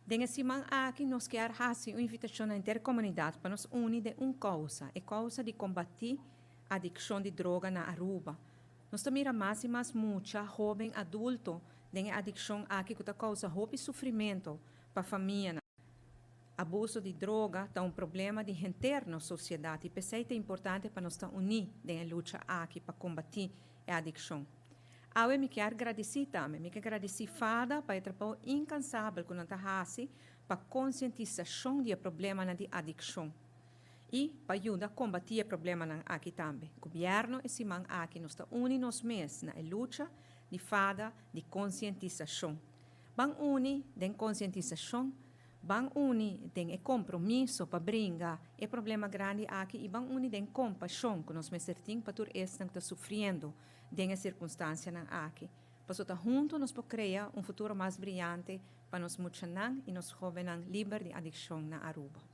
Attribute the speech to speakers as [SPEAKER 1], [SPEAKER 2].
[SPEAKER 1] Den e siman aki nos kier haci un invitacion na henter comunidad pa nos uni den un causa, e causa di combati adiccion di droga na Aruba. Nos ta mira mas y mas mucha, hoben, adulto den e adiccion aki cu ta causa hopi sufrimento pa famianan. Abuso di droga ta un problema di henter nos sociedad y p'esey ta importante pa nos ta uni den e lucha aki pa combati e adiccion. Awe mi kier gradici tambe. Mi ke gradici FADA pa e trabou incansabel cu nan ta haci pa concientisacion di e problemanan di adiccion y pa yuda combati e problemanan aki tambe. Gobierno e siman aki nos ta uni nos mes na e lucha di FADA di concientisacion. Ban uni den concientisacion, ban uni den e compromiso pa bringa e problema grandi aki y ban uni den compasion cu nos mester tin pa tur esnan cu ta sufriendo den e circunstancianan aki. Pasobra ta hunto nos por crea un futuro mas briyante pa nos muchanan y nos hobennan liber di adiccion na Aruba.